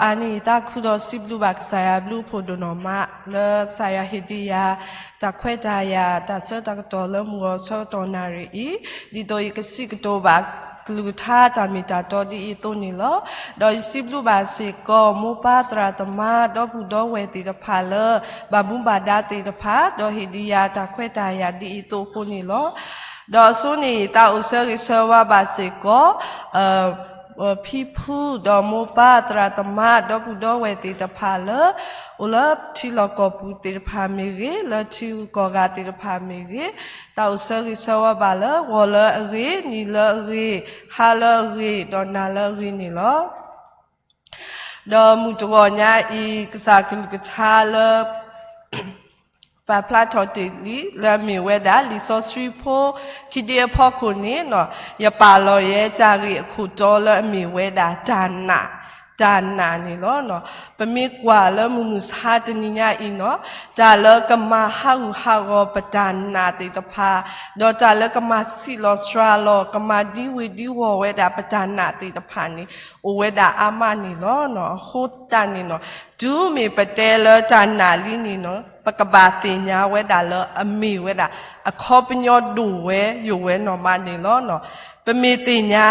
အါန့ၢ်ယတၢ်ခူၣ်ဒီးစံးဘျုးဘၣ်ကစၢ်ယွၤအဘျုးအဖှိၣ်ဒိၣ်နီၢ်မး လၢကစၢ်ယွၤဟ့ၣ်ဒံးယၤ တၢ်ခွဲးတၢ်ယာ် တၢ်ဆၢတၢ်ကတီၢ်လၢမုၢ်ဂီၤဆၢကတီၢ်နၣ်ရံၣ်အံၤ, ဒ်သိးယကစံးကတိၤဘၣ်ကလုၢ်ကထါတၢ်မ့ၢ်တၢ်တီဒ်အံၤအသိးန့ၣ်လီၤ. ဒီးယစံးဘျုးဘၣ်စ့ၢ်ကီး မိၢ်ပၢ်သရၣ်သမါ ဒီပုၢ်ဒီဝဲၢ်သ့ၣ်တဖၣ်လၢ ဘၣ်မူဘၣ်ဒါသ့ၣ်တဖၣ် ဒီးဟ့ၣ်ဒံးယၤတၢ်ခွဲးတၢ်ယာ်ဒ်အံၤအသိးအဃိန့ၣ်လီၤ. ဒီးအဆိန့ၣ် ယသးအိၣ်ဆၢဂ့ၤဆၢဝါဘၣ်စ့ၢ်ကီး ဖံဖုဒီးမိၢ်ပၢ်သရၣ်သမါ ဒီပုၢ်ဒီဝဲၢ်သ့ၣ်တဖၣ်လၢ အိၣ်လၢထံလီၢ်ကီၢ်ပူၤသ့ၣ်တဖၣ်မ့ၢ်ဂ့ၤ, လၢထံဂုၤကီၢ်ဂၤသ့ၣ်တဖၣ်မ့ၢ်ဂ့ၤ, တၢ်အိၣ်ဆၢဂ့ၤဆၢဝါဘၣ်လၢဂီၤလၢအဂ့ၤ, နံၤလၢအဂ့ၤ, ဟါလၢအဂ့ၤ, ဒီးနၤလၢအဂ့ၤန့ၣ်လီၤ. ဒီးမုၢ်တဂီၤညါအံၤ ကစၢ်ကလုၢ်ကထါလၢ ပာ်ဖျါထီၣ်တ့ၢ်လံ လၢအမ့ၢ်ဝဲဒၣ် လံာ်စီဆှံဖိ ခံဒ့အဖီခိၣ်န့ၣ် ယပာ်လီၤယဲတၢ်ဂ့ၢ်အခိၣ်တီလၢအမ့ၢ်ဝဲဒၣ် တၢ်နာ်, တၢ်နာ်န့ၣ်လီၤ. ပမ့ၢ်ကွၢ်လၢမုၢ်မဆါတနံၤညါအံၤန့ၣ် တၢ်လၢကမၤဟးဂူာ်ဟးဂီၤပတၢ်နာ်သ့ၣ်တဖၣ်, ဒီးတၢ်လၢကမၤဆံးလီၤစှၤလီၤ ကမၤဒံဝ့ၤဒံဝီၤဝဲဒၣ်ပတၢ်နာ်သ့ၣ်တဖၣ်န့ၣ် အိၣ်ဝဲဒၣ်အါမးန့ၣ်လီၤ. အဃိသတးန့ၣ် တုၤမ့ၢ်ပတဲလၢတၢ်နာ်လံန့ၣ် ပကဘၣ်သ့ၣ်ညါဝဲဒၣ်လၢအမ့ၢ်ဝဲဒၣ် အခီပညီဒိၣ်ဝဲယိာ်ဝဲနီၢ်မးန့ၣ်လီၤ. ပမ့ၢ်သ့ၣ်ညါ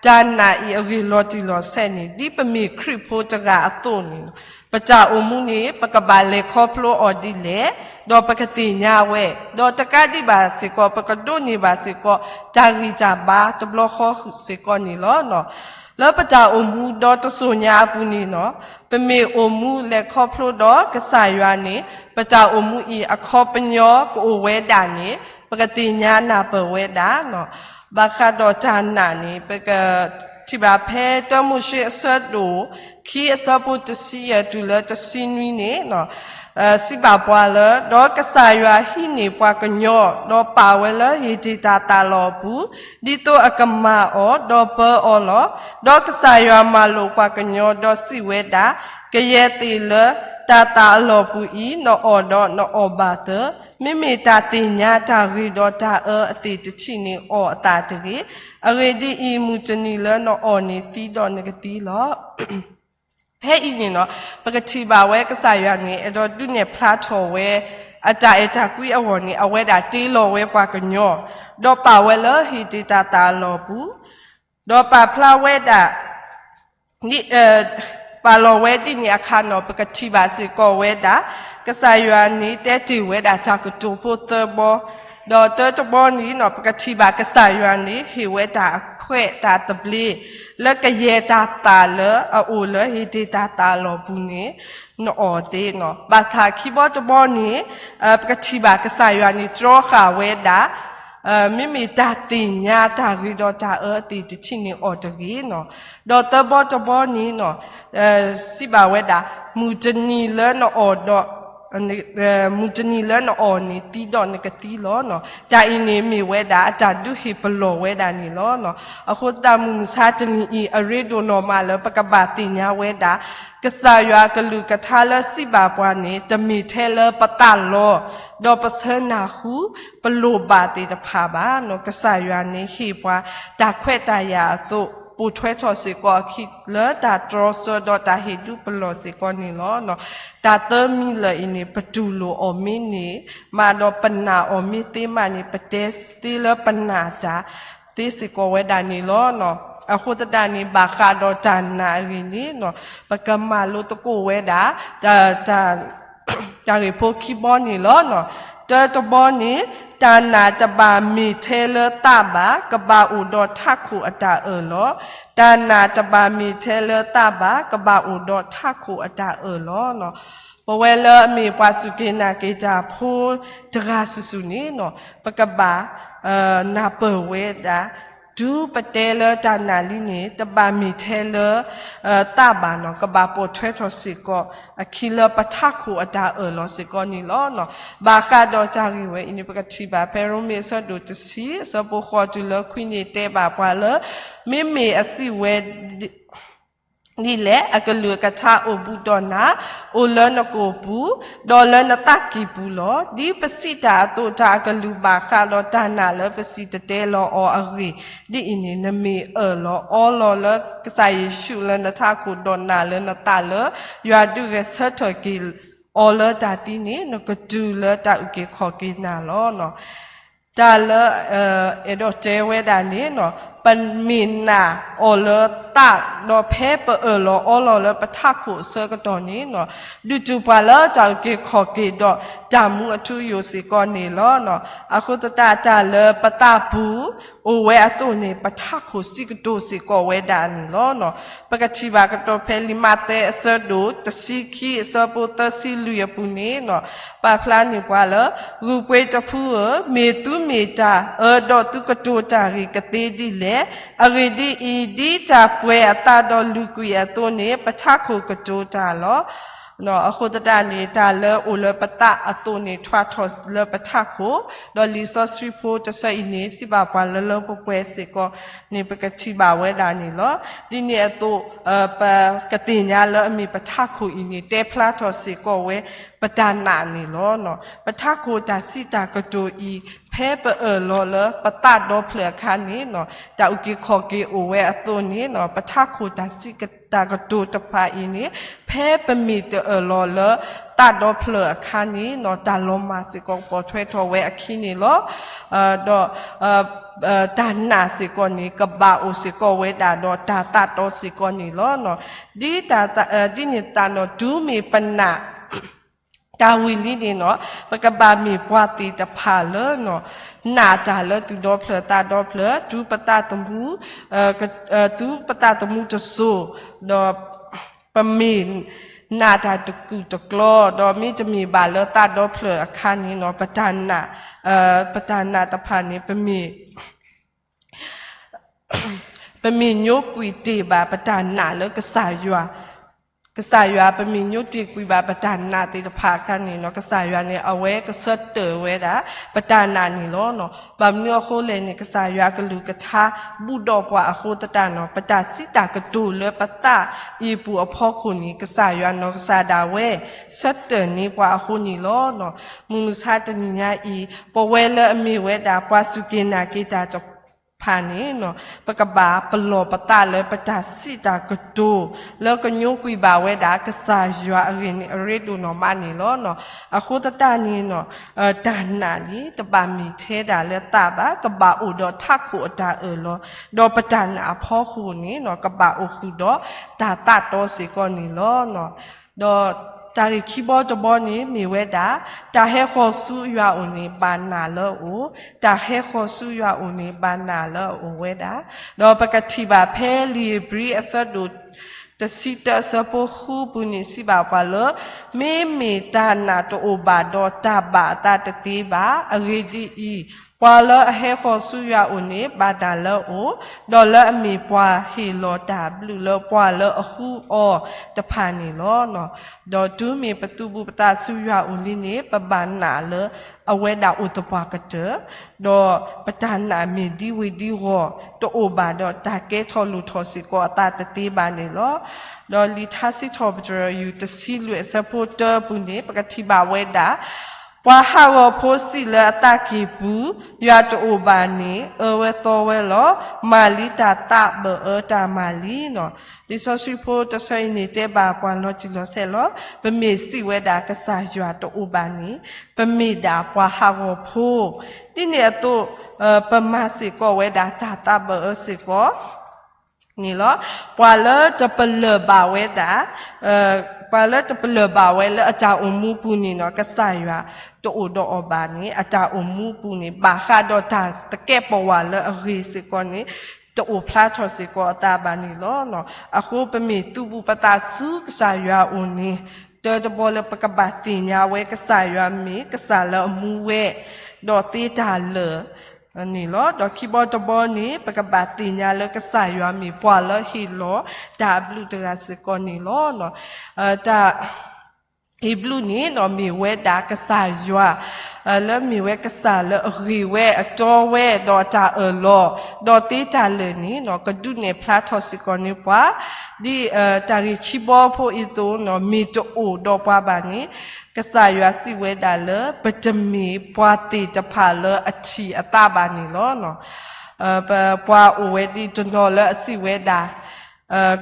တၢ်နာ်အံၤအဂ့ၢ်လီၤတံၢ်လီၤဆဲးန့ၣ် ဒ်ပမ့ၢ်ခရံာ်ဖိတဂၤအသိးန့ၣ် ပတၢ်အိၣ်မူန့ၣ် ပကဘၣ်လဲၤခီဖျိအီၤဒ်လဲၣ်, ဒီးပကသ့ၣ်ညါဝဲ, ဒီးတကးဒံးဘၣ်စ့ၢ်ကီး ပကဒိးန့ၢ်ဘၣ်စ့ၢ်ကီး တၢ်ဂံၢ်တၢ်ဘါတဘျီဃီစ့ၢ်ကီးန့ၣ်လီၤ. လၢပတၢ်အိၣ်မူဒီတစိၤညါအပူၤန့ၣ် ပမ့ၢ်အိၣ်မူလဲၤခီဖျိဒီးကစၢ်ယွၤန့ၣ် ပတၢ်အိၣ်မူအံၤအခီပညီကအိၣ်ဝဲဒၣ်န့ၣ် ပကသ့ၣ်ညါနၢ်ပၢၢ်ဝဲဒၣ် ဘၣ်ဃးဒီးတၢ်နာ်န့ၣ် ပကထံၣ်ဘၣ်ဖဲ တၢမိၤၡ့အဆၢဒိၣ်ခံအဆၢဖိတဆံယဲၢ်တုၤလၢတဆံနွံန့ၣ် စံးဘၣ်ပှၤလၢ ဒီးကစၢ်ယွၤဟံးန့ၢ်ပှၤကညီ ဒီးပာ်ဝဲလၢဟ့ၣ်တ့ၢ်တၢ်သးလီၤအပူၤ ဒ်သိးအကမၤအီၤ ဒီးပၢအီၤလီၤ. ဒီးကစၢ်ယွၤမၤလိာ်ပှၤကညီ ဒီးစံးဝဲဒၣ်, ကယဲၢ်သ့ၣ်လၢတၢ်သးအလီၢ်ပူၤအံၤ နအီၣ်ဒီးနအီၣ်ဘၣ်သၢ, မ့မ့ၢ်တၢ်သ့ၣ်ညါတၢ်ဂ့ၤဒီးတၢ်အၢအသ့ၣ်တထံၣ်န့ၣ်အီၣ်အသးတဂ့ၤ. အဂ့ၢ်ဒ်အံၤ, မုၢ်တနံၤလၢနအီၣ်န့ၣ်သံဒီးနကသံလီၤ. ဖဲအံၤန့ၣ် ပကထံၣ်ဘၣ်ဝဲကစၢ်ယွၤန့ၣ် အဲၣ်ဒိးဒုးနဲၣ်ဖျါထီၣ်ဝဲ အတၢ်အဲၣ်တၢ်ကွံအဂီၢ်န့ၣ် အဝဲဒၣ်တ့လီၤဝဲပှၤကညီ, ဒီးပာ်ဝဲလၢဟ့ၣ်တ့ၢ်တၢ်သးအလီၢ်ပူၤ, ဒီးပာ်ဖျါဝဲဒၣ် ပာ်လီၤဝဲဒ်န့ၣ်အခါန့ၣ် ပကထံၣ်ဘၣ်စ့ၢ်ကီးဝဲဒၣ် ကစၢ်ယွၤန့ၣ်တဲတ့ၢ်ဝဲဒၣ်တၢ်ကတိၤဖိသၢဘီ, ဒီးသၢတဘီန့ၣ် ပကထံၣ်ဘၣ်ကစၢ်ယွၤန့ၣ် ဟ့ၣ်ဝဲတၢ်အခွဲးတၢ်သဘျ့ လၢကယဲၢ်တၢ်သးလၢအအိၣ်လၢဟ့ၣ်တ့ၢ်တၢ်သးအလီၢ်ပူၤန့ၣ် နအီၣ်သ့, ဘၣ်ဆၣ်ခံဘီတဘီန့ၣ် ပကထံၣ်ဘၣ်ကစၢ်ယွၤန့ၣ်တြီဃာ်ဝဲဒၣ် မ့မ့ၢ်တၢ်သ့ၣ်ညါတၢ်ဂ့ၤဒီးတၢ်အၢအသ့ၣ်တထံၣ်န့ၣ်အီၣ်တဂ့ၤန့ၣ်, ဒီးသၢဘီတဘီန့ၣ် စံးဘၣ်ဝဲဒၣ် မုၢ်တနံၤလၢနအီၣ်ဒီး မုၢ်တနံၤလၢနအီၣ်န့ၣ်သံဒီးနကသံလီၤ. တၢ်အံၤန့ၣ်မ့ၢ်ဝဲဒၣ်အတၢ်ဒုးဟ့ၣ်ပလီၢ်ဝဲဒၣ်န့ၣ်လီၤ. အဃိသတးမုၢ်မဆါတနံၤအံၤ အရ့ဒိၣ်နီၢ်မးလၢပကဘၣ်သ့ၣ်ညါဝဲဒၣ် ကစၢ်ယွၤကလုၢ်ကထါလၢစံးဘၣ်ပှၤန့ၣ် တမ့ၢ်ထဲလၢပသးလီ ဒီးပဆၢနၢ်ဟူ ပလိၣ်ဘၣ်သ့ၣ်တဖၣ်ဘၣ်. ကစၢ်ယွၤန့ၣ်ဟ့ၣ်ပှၤတၢ်ခွဲးတၢ်ယာ်အသိး ပိာ်ထွဲထီၣ်စ့ၢ်ကီးအခံလၢတၢ်တြီဆၢဒီးတၢ်ဟ့ၣ်ဒုးပလီၢ်စ့ၢ်ကီးန့ၣ်လီၤ. တၢ်သၢမံၤလၢာ်အံၤန့ၣ် ပတူၢ်လိာ်အီၤမ့ၢ်န့ၢ်မးဒီးပနာ်အီၤမ့ၢ်သ့မးန့ၣ် ပတဲသ့လၢပနာ်တၢ်သ့စ့ၢ်ကီးဝဲဒၣ်န့ၣ်လီၤ. အဃိသတးန့ၣ် ဘၣ်ဃးဒီးတၢ်နာ်အဂ့ၢ်န့ၣ် ပကမၤလိသကိးဝဲဒၣ် တၢ်ဂ့ၢ်ဖိခံဘီန့ၣ်လီၤ. တၢတဘီန့ၣ် တၢ်နာ်တဘၣ်မ့ၢ်ထဲလၢသးဘၣ်, ကဘၣ်အိၣ်ဒီးထးခိၣ်အတၢ်အၢၣ်လီၤ. တၢ်နာ်တဘၣ်မ့ၢ်ထဲလၢသးဘၣ်, ကဘၣ်အိၣ်ဒီးထးခိၣ်အတၢ်အၢၣ်လီၤ. ပဝဲလၢအမ့ၢ်ပှၤစူၢ်က့ၤနာ်က့ၤတၢ်ဖိတဂၤစုာ်စုာ်န့ၣ် ပကဘၣ် နၢ်ပၢၢ်ဝဲဒၣ် တုၤပတဲလၢတၢ်နာ်လံန့ၣ် တဘၣ်မ့ၢ်ထဲလၢ သးဘၣ်န့ၣ် ကဘၣ်ပိာ်ထွဲထီၣ်စ့ၢ်ကီး အခံလၢပထးခိၣ်အတၢ်အၢၣ်လီၤစ့ၢ်ကီးန့ၣ်လီၤ. ဘၣ်ဃးဒီးတၢ်ဂ့ၢ်ဝဲအံၤန့ၣ် ပကထံၣ်ဘၣ်ဖဲရိမ့ၤအဆၢဒိၣ်တဆံ အဆၢဖိဃိးတုၤလၢခွံန့ၣ်တဲဘၣ်ပှၤလၢ မ့မ့ၢ်အစံးဝဲ ဒ်လဲၣ်, အကလုၢ်အကထါအိၣ်ဘူးဒီးနၤ, အိၣ်လၢနကိာ်ပူၤ, ဒီးလၢနသးကံၢ်ပူၤလီၤ. ဒ်ပစံးတၢ်အသိး တၢ်အကလုၢ်ဘၣ်ဃးဒီးတၢ်နာ်လၢပစံၣ်တဲၤတဲလီၤအီၤအဂ့ၢ်, ဒ်အံၤန့ၣ် နမ့ၢ်အၢၣ်လီၤအီလီၤလၢကစၢ်ယ့ၣ်ၡူးလၢနထးခိၣ် ဒီးနာ်လၢနသးလၢ ယွၤဒုးဂဲၤဆၢထၢၣ်က့ၤအီၤလၢတၢ်သံန့ၣ် နကတုၤလၢတၢ်အုၣ်က့ၤခီၣ်က့ၤနၤလီၤ. တၢ်လၢ အဲၣ်ဒိးတဲဝဲဒၣ်န့ၣ် ပမ့ၢ်နာ်အီၤလၢသး, ဒီးဖဲပအၢၣ်လီၤအီလီၤလၢပထးခိၣ်အဆၢကတီၢ်န့ၣ် ဒုးတုၤပှၤလၢတၢ်အုၣ်က့ၤခီၣ်က့ၤဒီးတၢ်မူအထူအယိာ်စ့ၢ်ကီးန့ၣ်လီၤ. အဃိသတး တၢ်လၢပသးပူၤအိၣ်ဝဲအသိးန့ၣ် ပထးခိၣ်စံးကတိၤစ့ၢ်ကီးဝဲဒၣ်န့ၣ်လီၤ. ပကထံၣ်ဘၣ်ကတီၢ်ဖဲလံာ်မးသဲအဆၢဒိၣ်တဆံခံအဆၢဖိသၢဆံလွံၢ်အပူၤန့ၣ် ပာ်ဖျါန့ၢ်ပှၤလၢ ဂုၢ်ပှ့ၤတဖုဧၢ, မ့ၢ်သုမ့ၢ်တၢ်အၢဒီးသုကတိၤတၢ်ဂ့ၤကသ့ဒ်လဲၣ်. အဂ့ၢ်ဒ်အံၤ, ဒ်တၢ်ပှဲၤအသးဒီးလုၢ်ကွံာ်အသိးန့ၣ် ပထးခိၣ်ကတိၤတၢ်လီၤ. အဃိသတးန့ၣ် တၢ်လၢအိၣ်လၢပသးအသိးန့ၣ် ထွဲထီၣ်လၢပထးခိၣ်, ဒီးလံာ်စီဆှံဖိတဆၢအံၤန့ၣ် စံးဘၣ်ပှၤလၢလၢပှဲၤပှဲၤစ့ၢ်ကီးန့ၣ် ပကထံၣ်ဘၣ်ဝဲဒၣ်န့ၣ်လီၤ. ဒ်န့ၣ်အသိး ပကသ့ၣ်ညါလၢအမ့ၢ်ပထးခိၣ်အံၤန့ၣ် တဲဖျါထီၣ်စ့ၢ်ကီးဝဲ ပတၢ်နာ်န့ၣ်လီၤ. ပထးခိၣ်တၢ်စံးတၢ်ကတိၤအံၤ ဖဲပအၢၣ်လီၤလၢပသးဒီဖျၢၣ်အခါန့ၣ် တၢ်အုၣ်က့ၤခီၣ်က့ၤအိၣ်ဝဲအသိးန့ၣ် ပထးခိၣ်တၢ်စံးတၢ်ကတိၤတဖၣ်အံၤန့ၣ် ဖဲပမ့ၢ်တအၢၣ်လီၤလၢသးဒီဖျၢၣ်အခါန့ၣ် တၢ်လီၤမၢ်စ့ၢ်ကီးကပိာ်ထွဲထီၣ်ဝဲအခံန့ၣ်လီၤ. ဒီး တၢ်နာ်စ့ၢ်ကီးန့ၣ် ကဘၣ်အိၣ်စ့ၢ်ကီးဝဲဒၣ်ဒီးတၢ်သးတီစ့ၢ်ကီးန့ၣ်လီၤ. ဒ်တၢ် ဒ်န့ၣ်သတးဒီး တုၤမ့ၢ်ပနာ် တၢ်ဝံၤလံန့ၣ် ပကဘၣ်မ့ၢ်ပှၤသ့ၣ်တဖၣ်လၢ နာ်တၢ်လၢသူၣ်ဒီဖျၢၣ်သးဒီဖျၢၣ်, တုၤပသးသမူ တုၤပသးသမူတစိၤ, ဒီးပမ့ၢ်နာ်တၢ်တကူာ်တကျီၤ, ဒီးမ့တမ့ၢ်ဘၣ်လၢသးဒီဖျၢၣ်အခါန့ၣ် ပတၢ်နာ် ပတၢ်နာ်တဖၣ်န့ၣ် ပမ့ၢ် ပမ့ၢ်ညိကွံာ်တ့ၢ်ဘၣ်ပတၢ်နာ်လၢကစၢ်ယွၤ, ကစၢ်ယွၤ ပမ့ၢ်ညိတ့ၢ်ကွံာ်ဘၣ်ပတၢ်နာ်သ့ၣ်တဖၣ်အခါန့ၣ် ကစၢ်ယွၤန့ၣ် အဝဲကဆၢတဲာ်ဝဲဒၣ် ပတၢ်နာ်န့ၣ်လီၤ. ဘၣ်မနုၤအဃိလဲၣ်န့ၣ် ကစၢ်ယွၤကလုၢ်ကထါ ဘူၣ်ဒီးပှၤအဃိသတးန့ၣ် ပတၢ်စံးတၢ်ကတိၤလၢပသးအံၤပူၤအဖီခိၣ်န့ၣ် ကစၢ်ယွၤနီၢ်ကစၢ်ဒၣ်ဝဲ ဆၢတဲာ်န့ၢ်ပှၤအဃိန့ၣ်လီၤ. မုၢ်မဆါတနံၤညါအံၤ ပဝဲလၢအမ့ၢ်ဝဲဒၣ်ပှၤစူၢ်က့ၤနာ်က့ၤတၢ်တဖၣ်န့ၣ် ပကဘၣ်ပလီၢ်ပသးလၢပတၢ်စံးတၢ်ကတိၤ လၢကညိကွံာ်ဘၣ်ဝဲဒၣ်ကစၢ်ယွၤအဂ့ၢ်န့ၣ် အရ့ဒိၣ်နီၢ်မးန့ၣ်လီၤ. အဃိသတးန့ၣ် တၢ်နာ်န့ၣ် တဘၣ်မ့ၢ်ထဲဒၣ်လၢသးဘၣ်, ကဘၣ်အိၣ်ဒီးထးခိၣ်အတၢ်အၢၣ်လီၤ, ဒီးပတၢ်နာ်အဖီခိၣ်န့ၣ် ကဘၣ်အိၣ်ဃုာ်ဒီးတၢ်သးတီစ့ၢ်ကီးန့ၣ်လီၤ. ဒီးတၢ်ဂ့ၢ်ခံဘီတဘီန့ၣ် မ့ၢ်ဝဲဒၣ် တၢ်ဟဲဃီၤဆူယွၤအအိၣ်န့ၣ် ဘၣ်နာ်လၢအအိၣ်, တၢ်ဟဲဃီၤဆူယွၤအအိၣ်န့ၣ် ဘၣ်နာ်လၢအအိၣ်ဝဲဒၣ်. ဒီးပကထံၣ်ဘၣ်ဖဲလံာ်ဧ့ၤဘြံၤအဆၢဒိၣ်တဆံတၢအဆၢဖိဃုပူၤန့ၣ် စံးဘၣ်ပှၤလၢ မ့မ့ၢ်တၢ်နာ်တအိၣ်ဘၣ်ဒီးတၢ်ဘၣ်အသးတသ့ဘၣ်. အဂ့ၢ်ဒ်အံၤ, ပှၤလၢအဟဲဃီၤဆူယွၤအအိၣ်န့ၣ် ဘၣ်နာ်လၢအအိၣ်, ဒီးလၢအမ့ၢ်ပှၤဟ့ၣ်လီၤတၢ်ဘျုးလၢပှၤလၢအဃုအီၤတဖၣ်န့ၣ်လီၤ. ဒီးတုၤမ့ၢ်ပသူၣ်ပူၤပသးဆူယွၤအအိၣ်လံန့ၣ် ပဘၣ်နာ်လၢအဝဲဒၣ်အိၣ်သပှၢ်ကတၢၢ်, ဒီးပတၢ်နာ်မ့ၢ်ဒ်ဝ့ၢ်ဒ်ဂီၢ် တအိၣ်ဘၣ်ဒီးတၢ်ကဲထီၣ်လိၣ်ထီၣ်စ့ၢ်ကီးအသးတသ့ဘၣ်န့ၣ်လီၤ. ဒီးလံာ်ထါစံးထီၣ်ပတြၢၤ ယူၢ်တဆံလွံၢ်အဆၢဖိတၢအပူၤန့ၣ် ပကထံၣ်ဘၣ်ဝဲဒၣ် ပှၤဟးဂီၤဖိစံးလၢအသးကံၢ်ပူၤ, ယွၤတအိၣ်ဘၣ်န့ၣ် အၢဝဲသီဝဲလီၤ. မၤလံတၢ်သးဘၢၣ်အၢတၢ်မၤလံလီၤ. လံာ်စီဆှံဖိတဆၢအံၤန့ၣ် တဲဘၣ်ပှၤလီၤတံၢ်လီၤဆဲးလီၤ. ပမ့ၢ်စံးဝဲဒၣ်ကစၢ်ယွၤတအိၣ်ဘၣ်န့ၣ် ပမ့ၢ်ဒၣ်ပှၤဟးဂီၤဖိ, ဒ်န့ၣ်အသိး ပမၤစ့ၢ်ကီးဝဲဒၣ်တၢ်သးဘၢၣ်အၢစ့ၢ်ကီး န့ၣ်လီၤ. ပှၤလၢတပလၢၢ်ဘၣ်ဝဲဒၣ်, ပှၤလၢတပလၢၢ်ဘၣ်ဝဲလၢအတၢ်အိၣ်မူပူၤန့ၣ်လီၤ. ကစၢ်ယွၤတအိၣ်ဒီးအီၤဘၣ်န့ၣ် အတၢ်အိၣ်မူပူၤန့ၣ် ဘၣ်ဃးဒီးတၢ်သကဲးပဝးလၢအဂ့ၤစ့ၢ်ကီးန့ၣ် တအိၣ်ဖျါထီၣ်စ့ၢ်ကီးအသးဘၣ်န့ၣ်လီၤ. အဃိပမ့ၢ်သူၣ်ပူၤပသးဆူကစၢ်ယွၤအအိၣ်န့ၣ် တၢတဘီလၢပကဘၣ်သ့ၣ်ညါဝဲကစၢ်ယွၤမ့ၢ်ကစၢ်လၢအမူဝဲ ဒီးသ့တၢ်လၢာ် န့ၣ်လီၤ. ဒီးခံဘီတဘီန့ၣ် ပကဘၣ်သ့ၣ်ညါလၢကစၢ်ယွၤမ့ၢ်ပှၤလၢဟ့ၣ်လီၤတၢ်အဘျုးတဂၤစ့ၢ်ကီးန့ၣ်လီၤ. တၢ် ဟ့းဘြူၣ်န့ၣ်ဒီးမ့ၢ်ဝဲဒၣ်ကစၢ်ယွၤ လၢမ့ၢ်ဝဲကစၢ်လၢအဂ့ၤဝဲအတီဝဲဒီးအတၢ်အၢၣ်လီၤ, ဒီးသ့တၢ်လၢာ်န့ၣ်ဒီး ကဒုးနဲၣ်ဖျါထီၣ်စ့ၢ်ကီးန့ၢ်ပှၤ ဒ်တၢ်ဂ့ၢ်ခံဘီဖိအသိးန့ၣ် မ့ၢ်တအိၣ်ဒီးပှၤဘၣ်န့ၣ် ကစၢ်ယွၤစံးဝဲဒၣ်လၢ ပတမ့ၢ်ပှၤသ့ၣ်တဖၣ်လၢအထံၣ်အသးဘၣ်န့ၣ်လီၤ. ပှၤအိၣ်ဝဲဒ်တနီၤလၢအစံးဝဲဒၣ်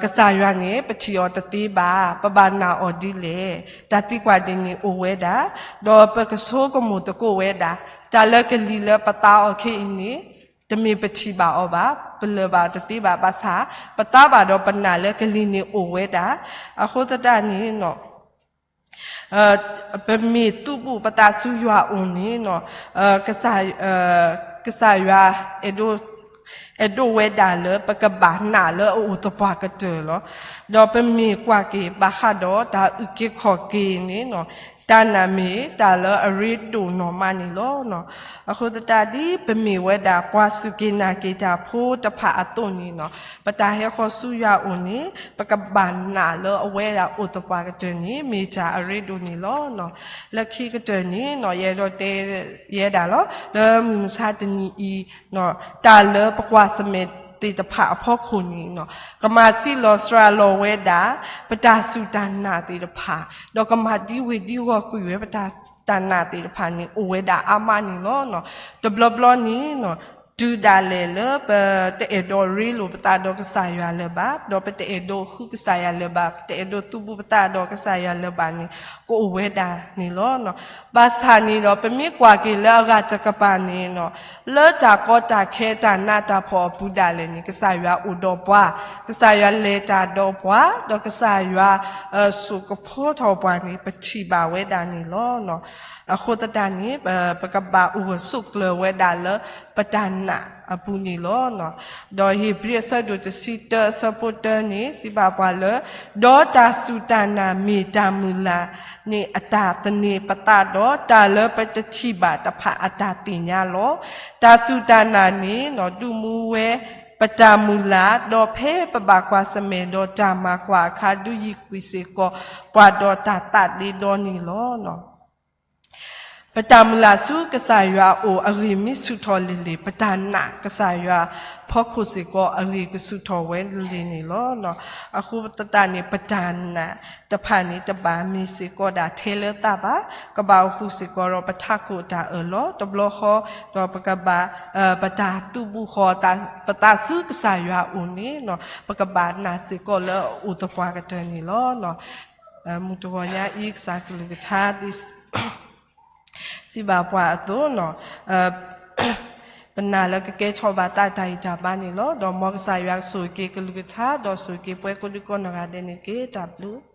ကစၢ်ယွၤန့ၣ် ပထံၣ်အီၤတသ့ဘၣ်, ပဘၣ်နာ်အီၤဒ်လဲၣ်. တၢ်သံကွၢ်ဒ်န့ၣ်အိၣ်ဝဲဒၣ်, ဒီးပကဆိကမိၣ်သကိးဝဲဒၣ်, တၢ်လၢကလံၤလၢပသးအီၤခဲအံၤန့ၣ် တမ့ၢ်ပထံၣ်ဘၣ်အီၤဘၣ်, ပလၢၢ်ဘၣ်အီၤတသ့ဘၣ်, ဘၣ်ဆၣ် ပသးဘၣ်ဒီးပနာ်လၢကလံၤန့ၣ်အိၣ်ဝဲဒၣ်. အဃိသတးန့ၣ် ပမ့ၢ်သုးဘူးပသးဆူယွၤအအိၣ်န့ၣ် ကစၢ်ယွၤ အဲၣ်ဒိးဝဲဒၣ်လၢပကဘၣ်နာ်လၢအအိၣ်သပှၢ်ကတၢၢ်လီၤ. ဒီးပမ့ၢ်ကွၢ်က့ၤဘၣ်ဃးဒီးတၢ်အုၣ်က့ၤခီၣ်က့ၤန့ၣ် တၢ်နာ်မ့ၢ်တၢ်လၢအရ့ဒိၣ်နီၢ်မးန့ၣ်လီၤ. အဃိသတးဒ်ပမ့ၢ်ဝဲဒၣ်ပှၤစူၢ်က့ၤနာ်က့ၤတၢ်ဖိတဖၣ်အသိးန့ၣ် ပတၢ်ဟဲဃီၤဆူယွၤအအိၣ်န့ၣ် ပကဘၣ်နာ်လၢအဝဲဒၣ်အိၣ်သပှၢ်ကတၢၢ်န့ၣ် မ့ၢ်တၢ်အရ့ဒိၣ်န့ၣ်လီၤ. လၢခံကတၢၢ်န့ၣ် ယအဲၣ်ဒိးတဲယဲဒၣ်လီၤ လၢမုၢ်မဆါတနံၤအံၤ တၢ်လၢပကွၢ်ဆၢၣ်မဲာ်သ့ၣ်တဖၣ်အဖီခိၣ်န့ၣ် ကမၤစံးလီၤစှၤလီၤဝဲဒၣ် ပတၢ်စူၢ်တၢ်နာ်သ့ၣ်တဖၣ်, ဒီးကမၤဒံဝ့ၤဒံဂီၢ်ကွံာ်ဝဲပတၢ်စူၢ်တၢ်နာ်သ့ၣ်တဖၣ်န့ၣ် အိၣ်ဝဲဒၣ်အါမးန့ၣ်လီၤ. တဘျီဘျီန့ၣ် တုၤဒၣ်လဲာ်လၢပတအဲၣ်ဒိးရ့လိာ်ပသးဒီးကစၢ်ယွၤလၢၤဘၣ်, ဒီးပတအဲၣ်ဒိးဃုကစၢ်ယွၤလၢၤဘၣ်, ပတအဲၣ်ဒိးသုးဘူးပသးဒီးကစၢ်ယွၤလၢၤဘၣ်န့ၣ် ကအိၣ်ဝဲဒၣ်န့ၣ်လီၤ. ဘၣ်ဆၣ်န့ၣ်ဒီး ပမ့ၢ်ကွၢ်က့ၤလၢအဂၤတကပၤန့ၣ် လၢတၢ်ကီတၢ်ခဲတၢ်နးတၢ်ဖှီၣ်အပူၤဒၣ်လဲာ်န့ၣ် ကစၢ်ယွၤအိၣ်ဒီးပှၤ, ကစၢ်ယွၤလဲၤတၢ်ဒီးပှၤ, ဒီးကစၢ်ယွၤ စိာ်ကဖိထီၣ်ပှၤန့ၣ် ပထံၣ်ဘၣ်ဝဲဒၣ်န့ၣ်လီၤ. အဃိသတးန့ၣ် ပကဘၣ်အိၣ်ဂၢၢ်ဆိးကျၢၤဝဲဒၣ်လၢပတၢ်နာ်အပူၤန့ၣ်လီၤ. ဒီးဧ့ၤဘြံၤအဆၢဒိၣ်တဆံတၢအဆၢဖိတၢန့ၣ် စံးဘၣ်ပှၤလၢ ဒီးတၢ်စူၢ်တၢ်နာ်မ့ၢ်တၢ်မုၢ်လၢ်န့ၣ်အတၢ်သန့ၤပသးဒီး တၢ်လၢပတထံၣ်ဘၣ်တဖၣ်အတၢ်သ့ၣ်ညါလီၤ. တၢ်စူၢ်တၢ်နာ်န့ၣ် ဒုးမူဝဲ ပတၢ်မုၢ်လၢ်, ဒီးဖဲပဘၣ်ကွၢ်ဆၢၣ်မဲာ်ဒီးတၢ်မၤကွၢ်အခါ ဒုးယံၤကွံာ်စ့ၢ်ကီးပှၤဒီးတၢ်သးဒ့ဒီန့ၣ်လီၤ. ပတၢ်မုၢ်လၢ်ဆူကစၢ်ယွၤအအိၣ်အဂ့ၢ်မ့ၢ်ဆူၣ်ထီၣ်လံၤလံၤ, ပတၢ်နာ်ကစၢ်ယွၤဖီခိၣ်စ့ၢ်ကီးအဂ့ၢ်ကဆူၣ်ထီၣ်ဝဲလံၤလံၤန့ၣ်လီၤ. အဃိသတးန့ၣ် ပတၢ်နာ်တဖၣ်န့ၣ် တဘၣ်မ့ၢ်စ့ၢ်ကီးဒၣ်ထဲလၢသးဘၣ်, ကဘၣ်အိၣ်ဃုာ်စ့ၢ်ကီးဒီးပထးခိၣ်အတၢ်အၢၣ်လီၤ, တဘျီဃီ ဒီးပကဘၣ် ပတၢ်သုးဘူးဃီၤပသးဆူကစၢ်ယွၤအအိၣ်န့ၣ် ပကဘၣ်နာ်စ့ၢ်ကီးလၢအအိၣ်သပှၢ်ကတၢၢ်န့ၣ်လီၤ. မုၢ်တဂီၤညါအံၤ ကစၢ်ကလုၢ်ကထါ စံးဘၣ်ပှၤအသိး, ပနာ်လၢကကဲထီၣ်ဘၣ်သးတၢ်ဂံၢ်တၢ်ဘါန့ၣ်လီၤ. ဒီးမ်ကစၢ်ယွၤကဆိၣ်ဂ့ၤက့ၤကလုၢ်ကထါ ဒီးဆိၣ်ဂ့ၤက့ၤပှၤကိးဒံကိးနီၢ်ဂၤဒဲးန့ၣ်တက့ၢ်. တၢ်ဘျုး